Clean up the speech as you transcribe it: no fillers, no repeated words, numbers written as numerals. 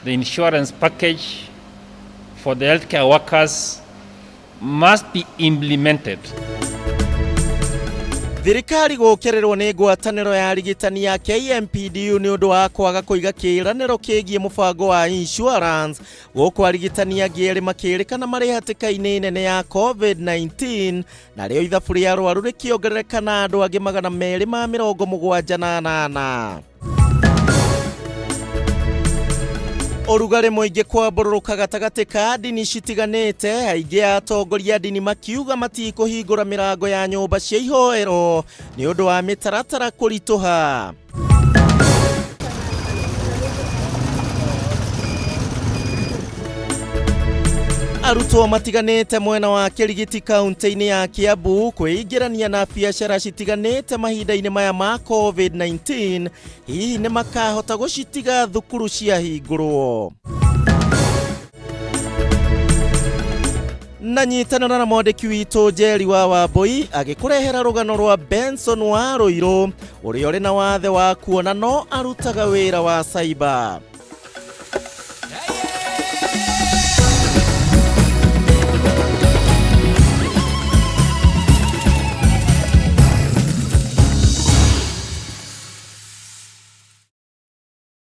The insurance package for the healthcare workers must be implemented. Thirikari gũũkĩrĩrwo nĩ ngwatanĩro ya arigitani ya KMPDU nĩ ũndũ wa kwaga kũiga kĩĩranĩro kĩgiĩ mũbango wa insurance gũkũ arigitani angĩ erĩ makĩrĩkana marĩ hatĩka-inĩ nene ya COVID-19 narĩo ithabu rĩa arwaru rĩkĩongerereka na andũ angĩ 278. Ũrugarĩ mũingĩ kwambũrũrũka gatagatĩ ka ndini citiganĩte, aingĩ a atongoria a ndini makiuga matikũhingũra mĩrango ya nyũmba cia ihoero nĩ ũndũ wa mĩtaratara kũritũha. Arutwo matiganĩte mwena wa Kĩrigiti kaunti-inĩ ya Kiambu kwĩingĩrania na biacara citiganĩte mahinda-inĩ maya ma COVID-19, hihi nĩ makahota gũcitiga thukuru ciahingũrwo? Na nyitanĩra na mwandĩki witũ Njeri wa Wambũi agĩkũrehera rũgano rwa Benson wa Rũirũ ũrĩa ũrĩ na wathe wa kuona no arutaga wĩra wa cyber.